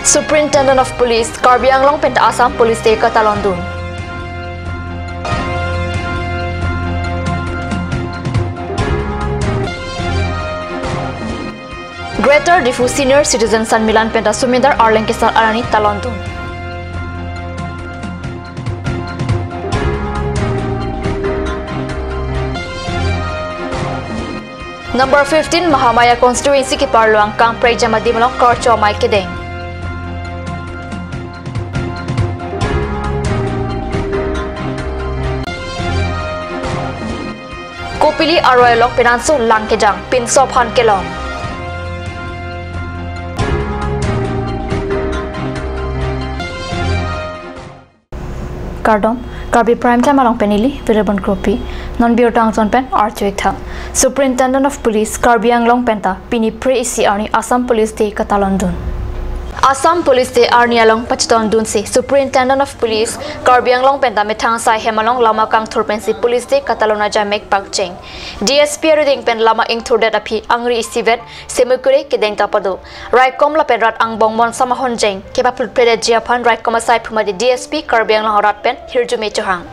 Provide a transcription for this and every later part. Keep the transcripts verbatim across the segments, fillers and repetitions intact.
Superintendent of Police, Karbi Anglong penta Assam Police Day katalondun. Greater Diphu Senior Citizen Sanmilan penta Sumindar Arleng Kesar arni talondun. Number fifteen Mahamaya Constituency keparlo angkang Prekjam Adim along karcho amei kedeng. Kopili aroi along penanso lang kejang, pinso aphan kelong. Kardom, Karbi Prime Time along pen neli Virebon Kropi, non birta angchon pen archo-ik tha. Superintendent of Police, Karbi Anglong penta pini Phre isi arni Assam Police Day katalondun. Assam Police Day arni along pachetondunsi Superintendent of Police, Karbi Anglong penta methang asai hem along lama kangthur pensi Police Day katalon ajamek pangcheng. D S P arideng pen lama ingthurdet aphi angri isivet, semukure kedeng ta pado. Raikom lapen rat angbong monsam ahonjeng kepaplutpledetji aphan raikom asai phumadi D S P Karbi Anglong arat pen hirjume chohang.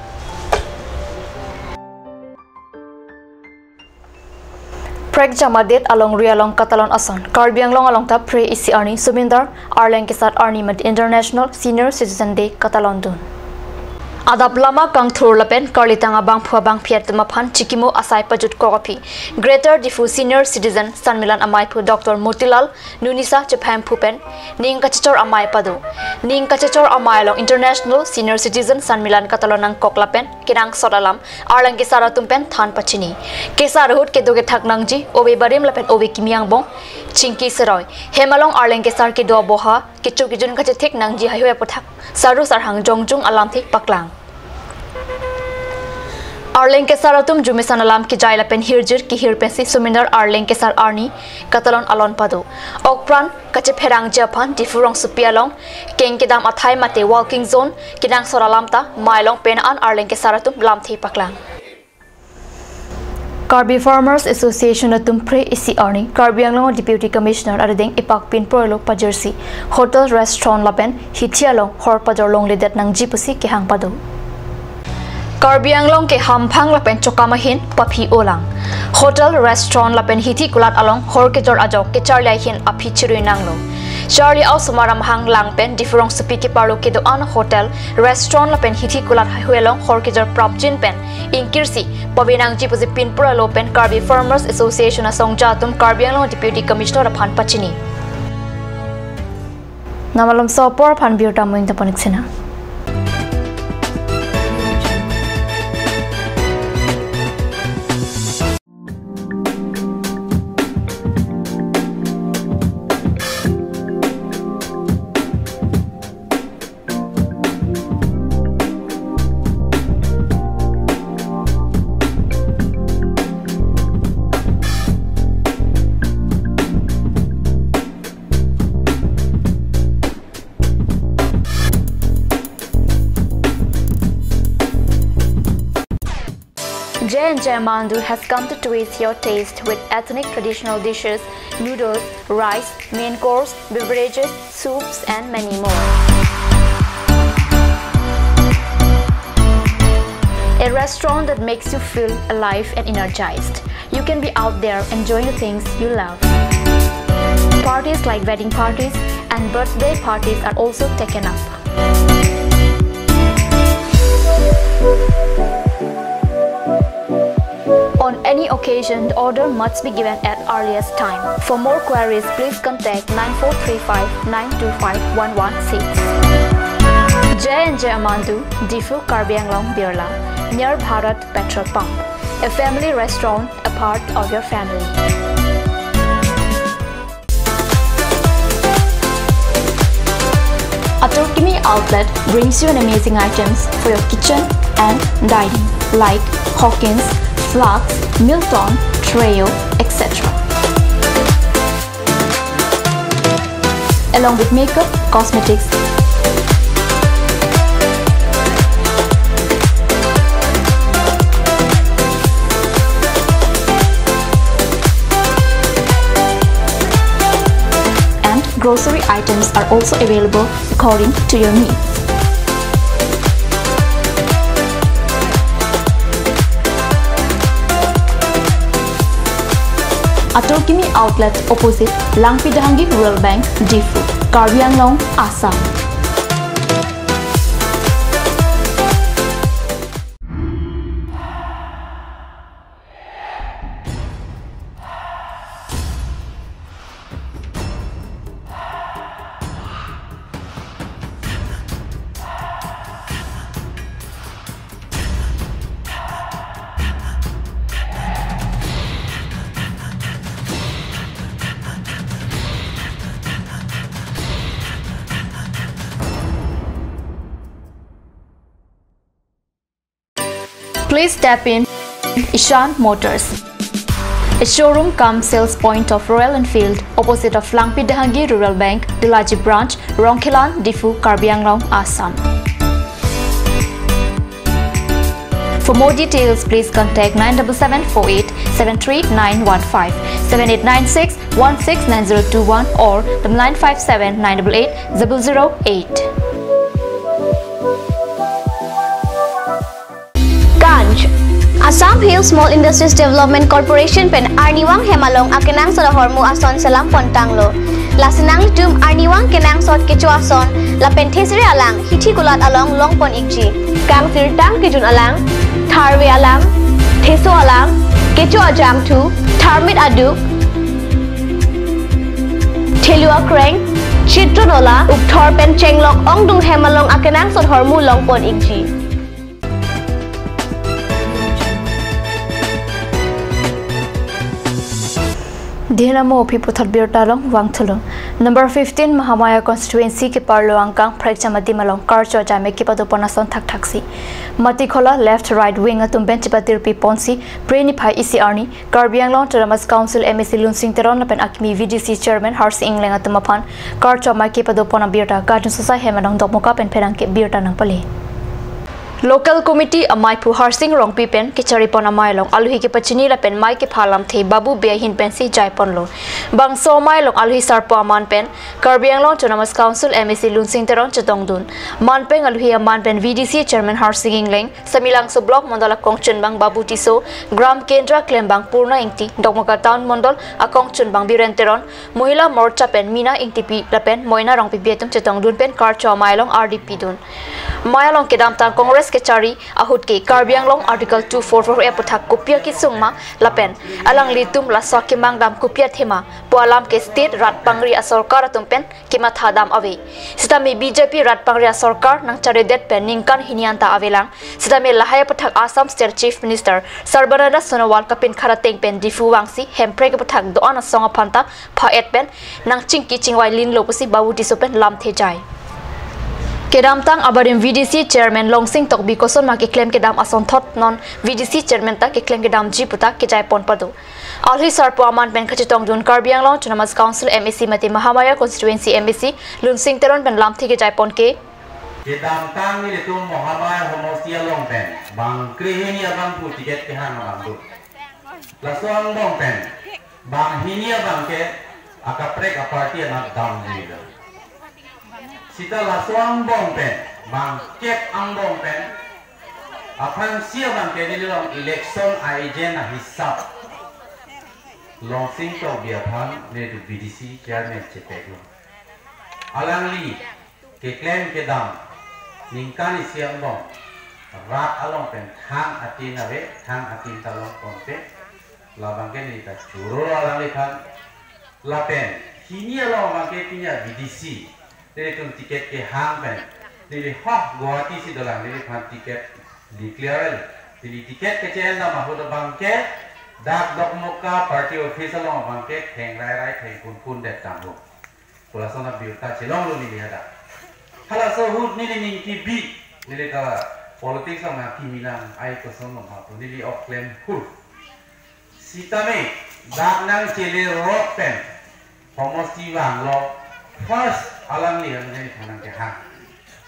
Prekjam adet alongri along katalon ason Karbi Anglong along ta Phre isi arni Sumindar Arleng Kesar arni mate International Senior Citizen Day katalondun. Adap lama kangthur lapen karlitang abangphu abangphi atum aphan chikimo asai pajutkok aphi Greater Diphu Senior Citizen Sanmilan ameiphu Doctor Motilal Nunisa chephemphu pen ning kachechor amei pado. Ning kachechor amei along International Senior Citizen Sanmilan katalon nangkok lapen kenangsot alam Arleng Kesar atum pen than pachini. Kesar ahut kedo kethak nangji, ove barim lapen ove kimi angbong chingki seroi. Hem along Arleng Kesar kedo aboha, kecho kejun kachethek nangji haihui aputhak saru sarhang jongjung alamthe paklang. Arleng Kesar atum jumesan alam kejai lapen hirjir kehir pensi Sumindar Arleng Kesar arni katalon alon pado. Okpran kachepherangji aphan Diphu rongsopi along keng kedam athai mate walking zone kenangsot alam ta mei along pen an Arleng Kesar atum lamthe paklang. Karbi Farmers Association atum Phre isi arni Karbi Anglong Deputy Commissioner arideng epak pinpur alo pajirsi hotel, restaurant lapen hithi along hor pajor longledet nangji pusi kehang pado. Karbi Anglong ke hamphang lapen chokam ahin paphi olang. Hotel, restaurant lapen hithi kulat along hor kejor ajok kecharli ahin aphi chirui nanglo. Charli aosomar amahang lang pen Diphu rongsopi keparlo kedo-an hotel, restaurant lapen hithi kulat haihui along hor kejor prapjin pen ingkirsi pave nangji pusi pinpur alo pen Karbi Farmers Association asongja atum Karbi Anglong Deputy Commissioner aphan pachini. Nangmalom so apor aphan birta mo-ing ta pon-ik sinang. J and J Mandu has come to twist your taste with ethnic traditional dishes, noodles, rice, main course, beverages, soups, and many more. A restaurant that makes you feel alive and energized. You can be out there enjoying the things you love. Parties like wedding parties and birthday parties are also taken up. On any occasion, the order must be given at earliest time. For more queries, please contact nine four three five nine two five one one six. J and J Amandu, Diphu, Karbi Anglong, Birla, near Bharat Petrol Pump. A family restaurant, a part of your family. Atur Kimi Outlet brings you an amazing items for your kitchen and dining, like Hawkins, Flax, Milton, Treo, et cetera. Along with makeup, cosmetics, and Grocery items are also available according to your needs. Atur Kimi Outlet, opposite Langpi Dehangi Rural Bank, Diphu, Karbi Anglong, Assam. Please step in Ishan Motors, a showroom cum sales point of Royal Enfield, opposite of Langpi Dehangi Rural Bank, Delaji Branch, Rongkhelan, Diphu, Karbi Anglong, Assam. For more details, please contact nine double seven four eight seven three nine one five, seven eight nine six one six nine zero two one, or the nine five seven nine double eight double zero eight. Ganj. Assam Hill Small Industries Development Corporation pen arnivang hem along akenangsot ahormu ason selam pontanglo. Lasi nanglitum arnivang kenangsot kecho ason lapen thesere alang hithi kulat along longpon ikji. Kangsirtang kejun alang, tharve alang, theso alang, kecho ajangthu, tharmit aduk, thelu akreng, chitron ola, ukthor pen chenglok ongdung hem along akenangsot ahormu longpon ikji. Dinamo aphi puthot birta along vangthulo. Number fifteen Mahamaya constituency keparlo angkang Phrekjam adim along karcho ajame kepadopon ason thakthaksi. Matikhola left right wing atum pen chepatirpi ponsi Phre niphai isi arni Karbi Anglong Autonomous Council M A C Lunsing Teron lapen akimi V D C Chairman Harsing Engleng atum aphan karcho amei kepadopon abirta Garden Society hem along Dokmoka pen pherangke birta nangpale. Local Committee ameiphu Harsing Rongpi pen kecharipon amei along alohi kepachini lapen mei kepha alamthe Babu Bey ahin pensi jaiponlo. Bangso amei along alohi sarpo aman pen Karbi Anglong Autonomous Council M A C Lunsing Teron chetongdun. Man pen alohi aman pen V D C Chairman Harsing Engleng, Samelangso Block Mondol akongchunbang Babu Tisso, Gram Kendra klembang Purna Ingti, Dokmoka Town Mondol akongchunbang Biren Teron, Mohila Morcha pen Mina Ingtipi lapen Moina Rongpipi atum chetongdun pen karcho amei along ardi pidun. Mei along kedamtang Congress kechari ahut ke Karbi Anglong Article two four four A aputhak kopi akesung ma lapen alanglitum laso akemang dam kopi athema pu alam ke state rat pangri asorkar atum pen kematha dam ave. Sitame B J P rat pangri asorkar nangcharidet pen ningkan hini anta avelang. Sitame lahai aputhak Assam State Chief Minister Sarbananda Sonowal kapinkhat ateng pen Diphu vangsi Hemprek aputhak do-an asong aphanta pha-et pen nangchingki chingvai linlo pusi Babu Tisso pen lamthe jai. Kedamtang abarim V D C Chairman Longsing Tokbi kosonma keklem kedam asonthot non V D C Chairman ta keklem kedamji puta kejaipon pado. Alohi sarpo aman pen kachetongdun Karbi Anglong Autonomous Council M A C mate Mahamaya constituency M A C Lunsing Teron pen lamthe kejaipon ke. Kedamtang nelitum Mahamaya homosti along pen bang krehini abang pu ticket kehang abang do. Laso angbong pen bang hini abang ke akaprek aparty anat damji lo. Sita laso angbong pen bang kep angbong pen aphansi abang ke neli along election a-agent ahisap Longsing Tokbi aphan nelitum V D C chairman chepeklo. Alangli keklem kedam ningkan isi angbong rat along pen thang atin ave, thang atin ta longpon pen labang ke neli ta choro alangliphan. Lapen hini along abang ke pini a-V D C nelitum ticket kehang pen neli ho Guwahati si dolang, neliphan ticket declare, neli ticket keche-en dam ahut abang ke dak Dokmoka party office along abang ke theng rai rai theng kun kun det tangho. Pu lason abirta chelonglo neli hadak. Halaso ahut neli ning kebi, neli ta politics along akimi nang ai kosonlo ma pu neli ok klem hur. Sitame dak nangchele rot pen homosti vanglo, first alangli anu neli phan nangkehang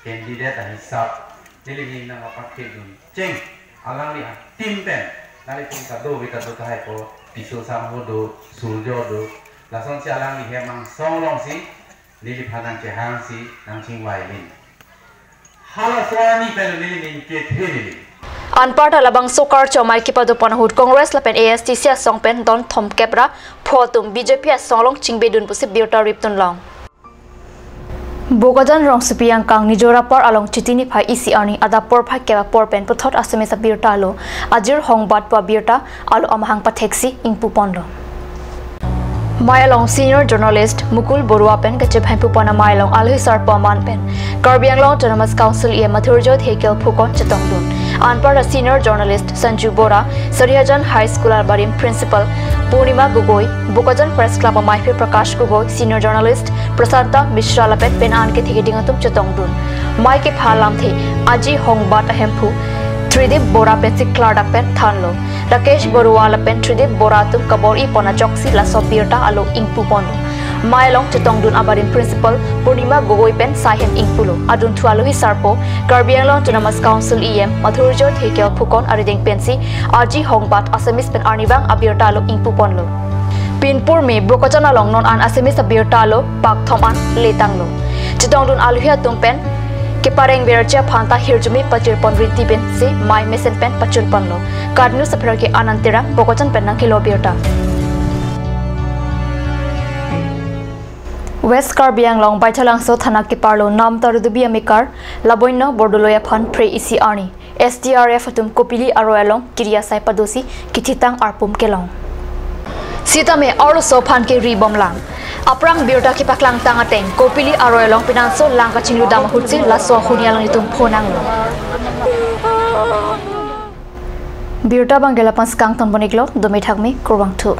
candidate ahisap neli ning nangpakhedun cheng alangli a-team pen, nanglitum ta do, kita do tahai po, Tisso sangho do, Surjo do, lasonsi alangli hem angsong alongsi Neliphan nangchehangsi nangchingvai lin. Halaso arni pen neli ning kethe neli. Anparta labangso karcho amei kepadopon ahut Congress lapen A S D C asong pen don thomkep ra pho atum B J P asong along chingbedun pusi birta ripdun long. Bokajan rongsopi angkang Nijorapar along Chiti niphai isi arni adap porphai kep apor pen puthot Assamese abirta alo Ajir Hongbat pu abirta alo amahang patheksi ingpuponlo. Amei along senior journalist Mukul Borua pen kachebhai pupon amei along alohi sarpo aman pen Karbi Anglong Autonomous Council E M Madhurjyothi Tengkel Phukon chetongdun. Anparta senior journalist Sanju Bora, Sarihajan High School abarim principal Purnima Gogoi, Bokajan Press Club ameiphir Prakash Gogoi, senior journalist Prasanta Mishra lapen pen an kethe keding atum chetongdun. Amei kepha alamthe Ajir Hongbat ahemphu Tridip Bora pensi klardak pen thanlo. Rakesh Borua lapen Tridip Bora atum kabor-ipon ajoksi laso birta alo ingpuponlo. Amei along chetongdun abarim principal Purnima Gogoi pen saihem ingpulo. Adunthu alohi sarpo Karbi Anglong Autonomous Council E M Madhurjyothi Tengkel Phukon arideng pensi Ajir Hongbat Assamese pen arnivang abirta alo ingpuponlo. Pinpur me Bokajan along non an Assamese abirta alo pakthom an letanglo. Chetongdun alohi atum pen kepareng verji aphanta hirjume pajirpon rinti pensi amei mesen pen pachunponlo. KAT News apherke Anand Terang, Bokajan pen nangkelo birta. West Karbi Anglong Baithalangso thana keparlo Namta Rudubi amekar Labonyo Bordoloi aphan phre isi arni S D R F atum Kopili aroi along kiri asai padosi kithitang arpum kelong. Sitame arloso aphan ke ribomlang. Aphrang birta kepaklangtang ateng Kopili aroi along penanso lang kachingludam ahutsi laso ahuni alanglitum phonanglo. Birta abang ke lapu-an si kangtonbon-iklo, dome thakme, kurvangthu.